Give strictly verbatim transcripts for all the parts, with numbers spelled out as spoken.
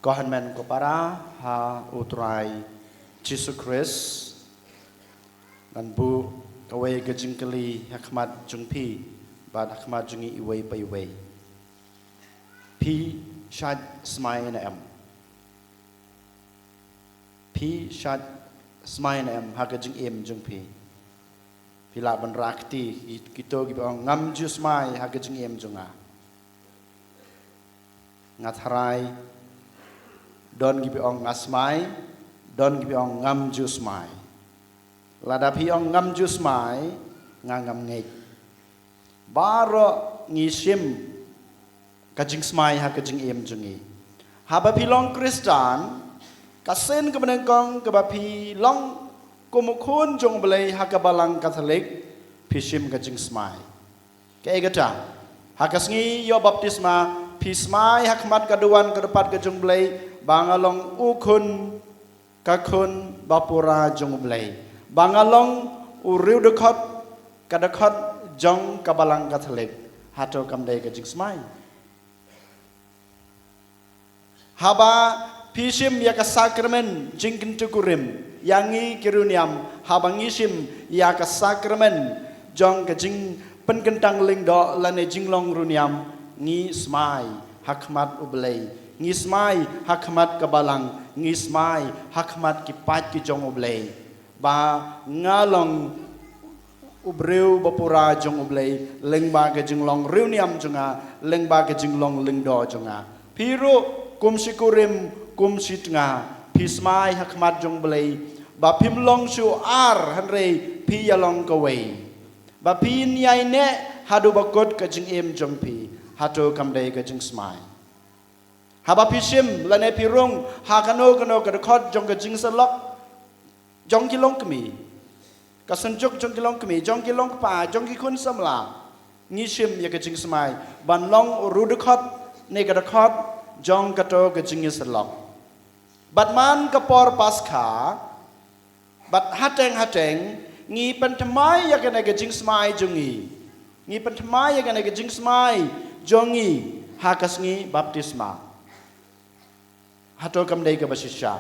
Ko hynmen ko para ha U Trai Jisu Khrist, ngan buh kawei ka jingkylli ha khmat jong phi bad ha khmat jong ngi iwei pa iwei. Phi shait smai ne em? Phi shait smai ne em ha ka jingim jong phi? Phi lah ban rah kti, ki, kito kiba ong ngam ju smai ha ka jingim jong nga. Nga tharai, don kiba ong nga smai, don kiba ong ngam ju smai. Lada phi ong ngam ju smai, nga ngam ngeit. Baroh ngi shim ka jingsmai ha ka jingim jong ngi. Haba phi long Khristan, ka sien kaba nyngkong kaba phi long kum u khun jong U Blei ha ka Balang Katholik, phi shim ka jingsmai. Kaei kata? Ha ka sngi ïoh baptisma, phi smai ha khmat ka duwan ka dupat ka jong U Blei ba nga long u khun, ka khun ba pura jong U Blei, ba nga long u riewdkhot ka dkhot jong ka Balang Katholik. Hato kam dei ka jingsmai? Haba phi shim ïa ka sakramen jingkyntu kurim, ïa ngi ki riewniam, haba ngi shim ïa ka sakramen jong ka jingpynkyntang lyngdoh lane jinglong riewniam, ngi smai ha khmat U Blei, ngi smai ha khmat ka Balang, ngi smai ha khmat ki paid ki jong U Blei ba nga long u briew ba pura jong U Blei lyngba ka jinglong riewniam jong nga, lyngba ka jinglong lyngdoh jong nga. Phi ruh kum shi kurim, kum shi tnga, phi smai ha khmat jong U Blei ba phim long shu ar, hynrei phi ïa long kawei, ba phin ïai neh haduh ba kut ka jingim jong phi. Hato kam dei ka jingsmai? Haba phi shim lane phi rung ha kano kano ka dkhot jong ka jingsyllok jong ki longkmie, ka synjuk jong ki longkmie, jong ki longkpa, jong ki khun samla, ngi shim ïa ka jingsmai ban long u riewdkhot ne ka dkhot jong kato ka jingïasyllok. Bad man ka por Paskha, bad hateng hateng ngi pynthymmai ïa kane ka jingsmai jong ngi. Ngi pynthymmai ïa kane ka jingsmai jong ngi ha ka sngi baptisma. Hato kam dei kaba shisha?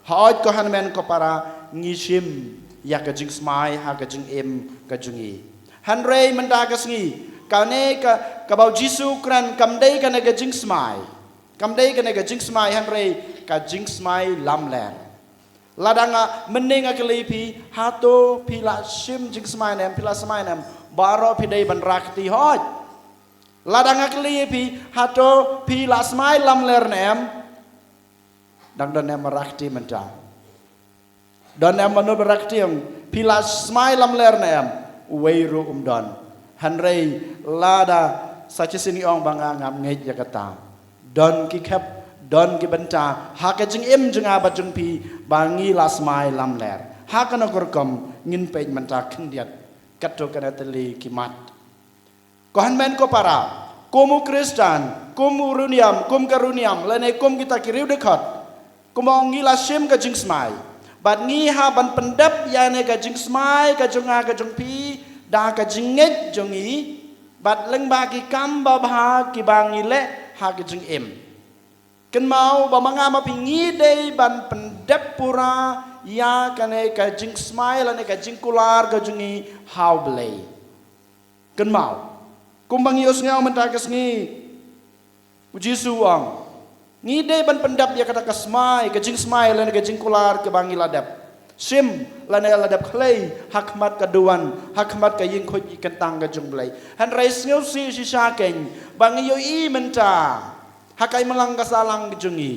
Hooid ko hynmen ko para, ngi shim ïa ka jingsmai ha ka jingim ka jong ngi. Hynrei mynta ka sngi, kane ka, kaba U Jisu u kren kam dei kane ka jingsmai. Kam dei kane ka jingsmai, hynrei ka jingsmai lamler. Lada nga mynne nga kylli phi, hato phi la shim jingsmai ne em, phi la smai ne em, baroh phi dei ban rah kti, hooid. Lada nga kylli phi, hato phi la smai lamler ne em, dang don ne em ban rah kti mynta? Don ne em mano ban rah kti ong phi la smai lamler ne em? Uwei ruh um don. Hynrei lada sa shisien ngi ong ba nga ngam ngeit ïa kata, don ki khep, don ki bynta ha ka jingim jong nga bad jong phi ba ngi la smai lamler. Ha kano ka rukom? Ngin peit mynta khyndiat katto katne tylli ki mat. Ko hynmen ko para, kum u Khristan, kum u riewniam, kum ka riewniam, lane kum kita ki riewdkhot, kumba ong ngi la shim ka jingsmai, bad ngi hap ban pyndep ïa kane ka jingsmai ka jong nga ka jong phi da ka jingngeit jong ngi bad lyngba ki kam babha kiba ngi leh ha ka jingim. Kynmaw ba ma nga ma phi ngi dei ban pyndep pura ïa kane ka jingsmai lane ka jingkular ka jong ngi ha U Blei. Kynmaw, kumba ngi ïohsngew mynta ka sngi, U Jisu u ong ngi dei ban pyndep ïa kata ka smai, ka jingsmai lane ka jingkular kaba ngi la dep shim lane la dep khlei ha khmat ka duwan, ha khmat ka ïingkhuid ïingkyntang ka jong U Blei. Hynrei sngewsih shisha kein ba ngi ïohi mynta ha ka imlang ka sahlang ka jong ngi,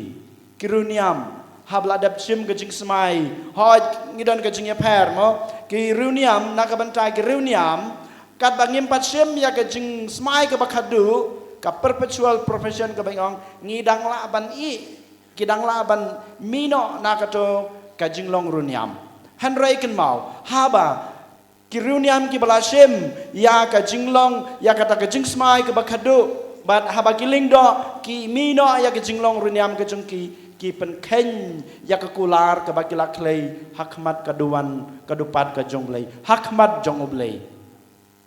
ki riewniam haba la dep shim ka jingsmai, hooid ngi don ka jingïapher mo, ki riewniam na ka bynta ki riewniam, katba ngim pat shim ïa ka jingsmai kaba khadduh, ka perpetual profession kaba ngi ong, ngi dang lah ban ïeh, ki dang lah ban mih noh na kato ka jinglong riewniam. Hynrei kynmaw, haba ki riewniam kiba la shim ïa ka jinglong, ïa kata ka jingsmai kaba khadduh, bad haba ki lyngdoh ki mih noh ïa ka jinglong riewniam ka jong ki, ki pynkheiñ ïa ka kular kaba ki la khlei ha khmat ka duwan ka dupat ka jong U Blei, ha khmat jong U Blei.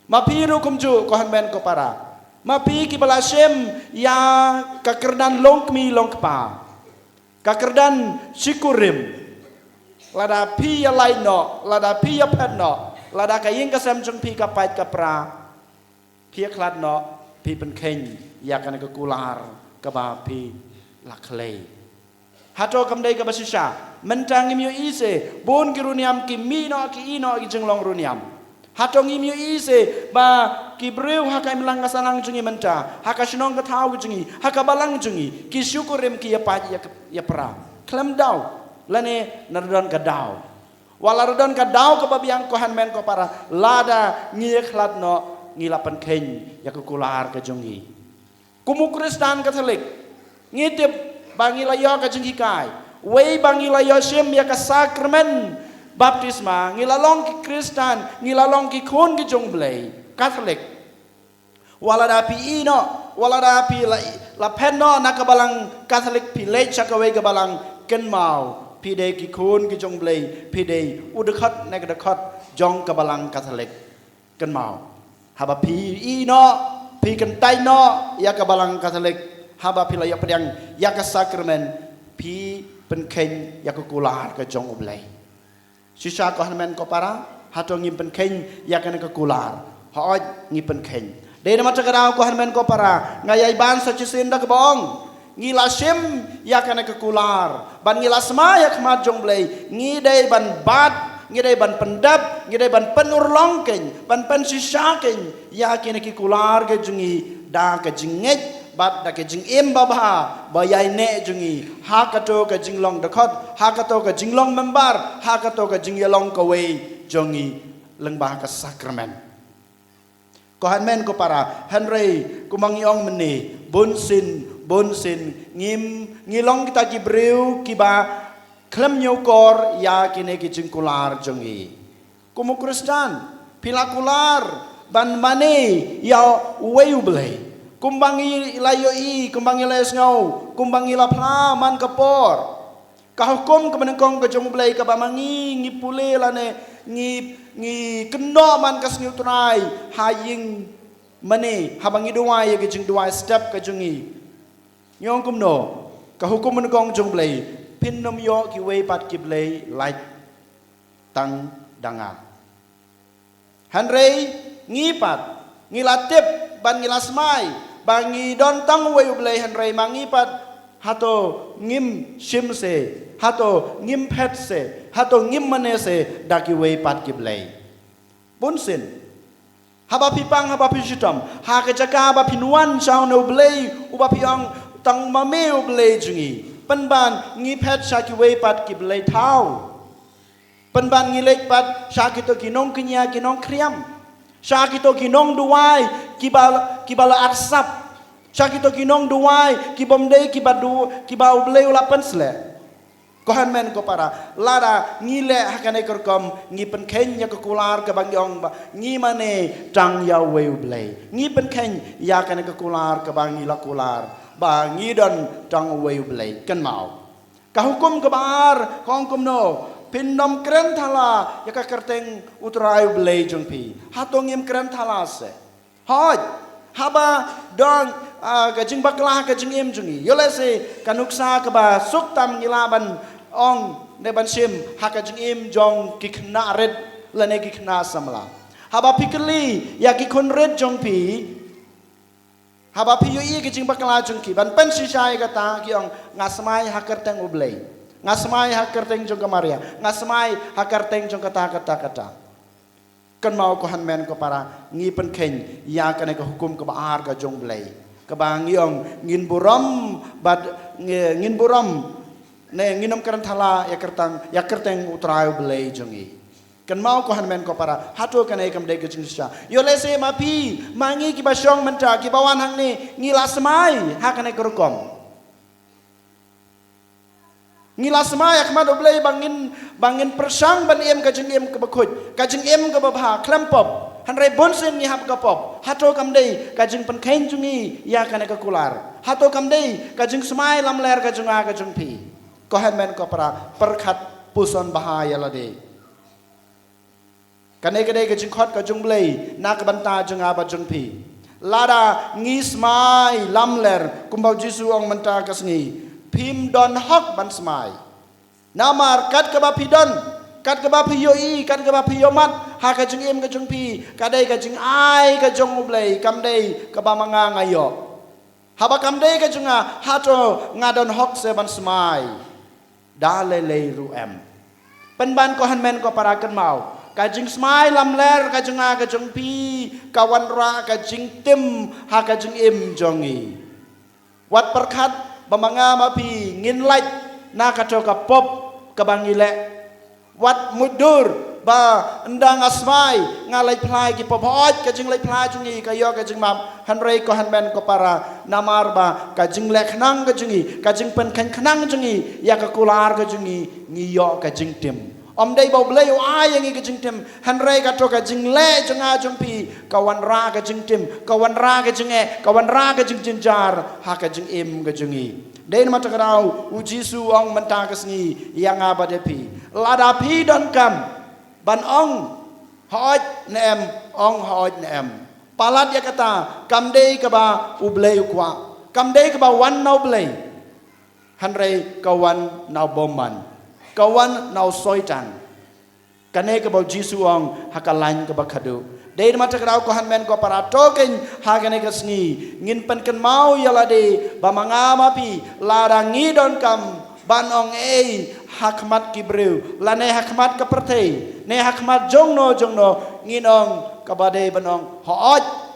Ma phi ruh kumjuh ko hynmen ko para, ma phi kiba la shim ïa ka kyrdan longkmie longkpa, Ka kyrdan shi kurim. Lada phi ïa lait noh, lada phi ïa phet noh, lada ka ïing ka sem jong phi ka pait ka pra, phi ïa khlad noh, phi pynkheiñ ïa kane ka kular kaba phi la khlei. Hato kam dei kaba shisha? Mynta ngim ïohi se, bun ki riewniam ki mih noh, ki ïeh noh ki jinglong riewniam. Hato ngim ïohi se ba ki briew ha ka imlang ka sahlang jong ngi mynta, ha ka shnong ka thaw ka jong ngi, ha ka balang jong ngi, ki shi kurim ki ïa pait ïa, ïa pra khlem daw, lane na don ka daw. Wat la don ka daw kaba biang, ko hynmen ko para, lada ngi ïa khlad noh, ngi la pynkheiñ ïa ka kular ka jong ngi. Kum u Khristan Katholik, ngi tip ba ngi la ïoh ka jinghikai. Wei ba ngi la ïoh shim ïa ka sakramen baptisma, ngi la long ki Khristan, ngi la long ki khun ki jong U Blei. Katholik. Wat la da phi ïeh noh, wat la da phi la, la phet noh na ka balang Katholik, phi leit sha kawei ka balang, kynmaw, phi dei ki khun ki jong U Blei, phi dei u dkhot ne ka dkhot jong ka balang Katholik. Kynmaw, haba phi ïeh noh, phi kyntait noh ïa ka balang Katholik, haba phi la ïoh pdiang ïa ka sakramen, phi pynkheiñ ïa ka kular ka jong U Blei. Shisha, ko hynmen ko para, hato ngim pynkheiñ ïa kane ka kular? Hooid, ngi pynkheiñ. Dei namar kata ka daw, ko hynmen ko para, nga ïai ban sa shisien da kaba ong, ngi la shim ïa kane ka kular, ban ngi la smai ha khmat jong U Blei, ngi dei ban bat, ngi dei ban pyndep, ngi dei ban pynurlong keiñ, ban pynshisha keiñ ïa kine ki kular ki jong ngi da ka jingngeit bad da ka jingim babha ba ïaineh jong ngi ha kato ka jinglong dkhot, ha kato ka jinglong member, ha kato ka jingïalong kawei jong ngi lyngba ka sakramen. Ko hynmen ko para, hynrei kumba ngi ong mynne, bunsien, bunsien, ngim, ngi long kita ki briew kiba khlem ñiewkor ïa kine ki jingkular jong ngi. Kum u Khristan, phi la kular ban mane ïa uwei U Blei. Kumba ngi la ïohi, kumba ngi la ïohsngew, kumba ngi la phla man ka por. Ka hukum kaba nyngkong ka jong U Blei kaba ma ngi ngi pule lane ngi, ngi kynnoh man ka sngi U Trai ha ïing mane, haba ngi duwai ïa ka jingduwai step ka jong ngi. Ngi ong kumno? Ka hukum nyngkong jong U Blei, phin ym ïoh kiwei pat ki blei lait tang da nga. Hynrei ngi pat, ngi la tip bad ngi la smai ba ngi don tang uwei U Blei, hynrei ma ngi pat hato ngim shim se, hato ngim phet se, hato ngim mane se da kiwei pat ki blei. Bunsien, haba phi pang, haba phi shitom ha ka jaka ba phin wan sha une U Blei uba phi ong tang ma me U Blei jong ngi, pynban ngi phet sha kiwei pat ki blei thaw. Pynban ngi leit pat sha kito ki nongkñia, ki nongkhriam, sha kito ki nongduwai kiba, kiba la arsap, sha kito ki nongduwai kibym dei kiba du, kiba U Blei u la pynsleh. Ko hynmen ko para, lada ngi leh ha kane ka rukom, ngi pynkheiñ ïa ka kular kaba ngi ong ba ngi mane tang ïa uwei U Blei. Ngi pynkheiñ ïa kane ka kular kaba ngi la kular ba ngi don tang uwei U Blei. Kynmaw, ka hukum kaba ar ka ong kumno? Phin ym kren thala ïa ka kyrteng U Trai U Blei jong phi. Hato ngim kren thala se? Hooid, haba don, ah, ka jingbakla ha ka jingim jong ngi, ïoh lehse ka nuksa kaba suk tam ngi lah ban ong ne ban shim ha ka jingim jong ki khynnah rit lane ki khynnah samla. Haba phi kylli ïa ki khun rit jong phi, haba phi ïohi ka jingbakla jong ki ban pynshisha ïa kata, ki ong, nga smai ha kyrteng U Blei, nga smai ha kyrteng jong ka Maria, nga smai ha kyrteng jong kata, kata, kata. Kynmaw ko hynmen ko para, ngi pynkheiñ ïa kane ka hukum kaba ar ka jong U Blei, kaba ngi ong ngin burom bad ngi, ngin burom ne ngin ym kren thala ïa kyrteng, ïa kyrteng U Trai U Blei jong ngi. Kynmaw ko hynmen ko para, hato kane kam dei ka jingshisha? Ïoh lehse ma phi, ma ngi kiba shong mynta, kiba wan hangne, ngi la smai ha kane ka rukom. Ngi la smai ha khmat U Blei ba ngin, ba ngin pyrshang ban im ka jingim kaba khuid, ka jingim kaba bha khlem pop. Hynrei bunsien ngi hap ka pop. Hato kam dei ka jingpynkheiñ jong ngi ïa kane ka kular? Hato kam dei ka jingsmai lamler ka jong nga ka jong phi? Ko hynmen ko para, pyrkhat puson bha ïa lade. Kane ka dei ka jingkhot ka jong U Blei na ka bynta jong nga bad jong phi. Lada ngi smai lamler kumba U Jisu u ong mynta ka sngi, Phim don hok ban smai. Namar kat kaba phi don, kat kaba phi ïohi, kat kaba phi ïohmat ha ka jingim ka jong phi, ka dei ka jingai ka jong U Blei, kam dei kaba ma nga nga ïoh. Haba kam dei ka jong nga, hato nga don hok se ban smai? Da lei lei ruh em. Pynban ko hynmen ko para kynmaw, ka jingsmai lamler ka jong nga ka jong phi ka wanrah ka jingtim ha ka jingim jong ngi. Wat pyrkhat ba ma nga ma phi ngin lait na kato ka pop kaba ngi leh. Wat mutdur ba ynda nga smai nga lait phla ïa ki pop. Hooid, ka jinglait phla jong ngi ka ïoh ka jingmap, hynrei ko hynmen ko para, namar ba ka jingleh khnang ka jong ngi, ka jingpynkheiñ khnang jong ngi ïa ka kular ka jong ngi, ngi ïoh ka jingtim. Ym dei ba U Blei u ai ïa ngi ka jingtim, hynrei kato ka jingleh jong nga jong phi ka wanrah ka jingtim, ka wanrah ka jingeh, ka wanrah ka jingjynjar ha ka jingim ka jong ngi. Dei namar kata ka daw U Jisu u ong mynta ka sngi ïa nga bad ïa phi, lada phi donkam ban ong hooid ne em, ong hooid ne em. Palat ïa kata, kam dei kaba U Blei u kwah, kam dei kaba wan na U Blei, hynrei ka wan na u bymman, ka wan na u Soitan. Kane kaba U Jisu u ong ha ka lain kaba khadduh. Dei namar kata ka daw ko hynmen ko para, to kein ha kane ka sngi ngin pynkynmaw ïa lade ba ma nga ma phi, lada ngi donkam ban ong ei ha khmat ki briew, lane ha khmat ka pyrthei, ne ha khmat jongno jongno, ngin ong kaba dei ban ong hooid.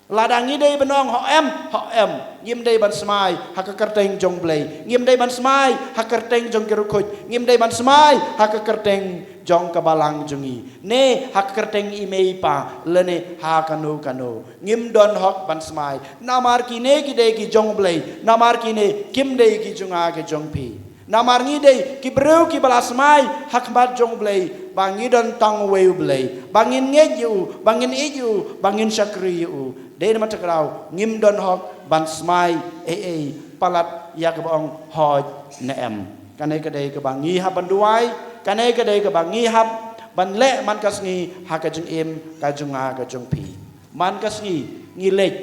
Lada ngi dei ban ong hooid, hooid, ngim dei ban smai ha ka kyrteng jong U Blei, ngim dei ban smai ha ka kyrteng jong ki riewkhuid, ngim dei ban smai ha ka kyrteng jong ka balang jong ngi, ne ha ka kyrteng i mei i pa, lane ha kano kano. Ngim don hok ban smai, namar kine ki dei ki jong U Blei, namar kine kim dei ki jong nga ki jong phi. Namar ngi dei ki briew kiba la smai ha khmat jong U Blei ba ngi don tang uwei U Blei, ba ngin ngeit ïa u, ba ngin ïeit ïa u, ba ngin shakri ïa u. Dei namar kata ka daw ngim don hok ban smai ei ei palat ïa kaba ong hooid ne em. Kane ka dei kaba ngi hap ban duwai, kane ka dei kaba ngi hap ban leh man ka sngi ha ka jingim ka jong nga ka jong phi. Man ka sngi ngi leit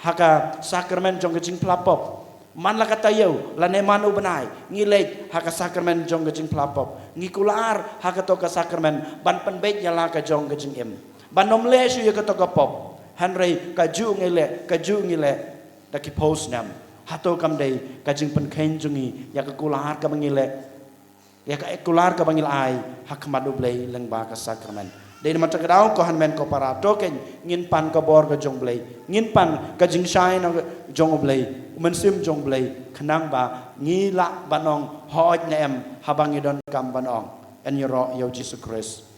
ha ka sakramen jong ka jingphla pop. Man la ka taïew lane man u bnai ngi leit ha ka sakramen jong ka jingphla pop, ngi kular ha kato ka sakramen ban pynbeit ïa la ka jong ka jingim, ban ym leh shuh ïa kato ka pop. Hynrei kajuh ngi leh, kajuh ngi leh da ki phew snem. Hato kam dei ka jingpynkheiñ jong ngi ïa ka kular kaba ngi leh, ïa ka kular kaba ngi la ai ha khmat U Blei lyngba ka sakramen? Dei namar kata ka daw ko hynmen ko para, to kein ngin pan ka bor ka jong U Blei, ngin pan ka jingshai na jong U Blei, U Mynsiem jong U Blei, khnang ba ngi lah ban ong hooid ne em haba ngi donkam ban ong. Yn ïaroh ïa U Jisu Khrist.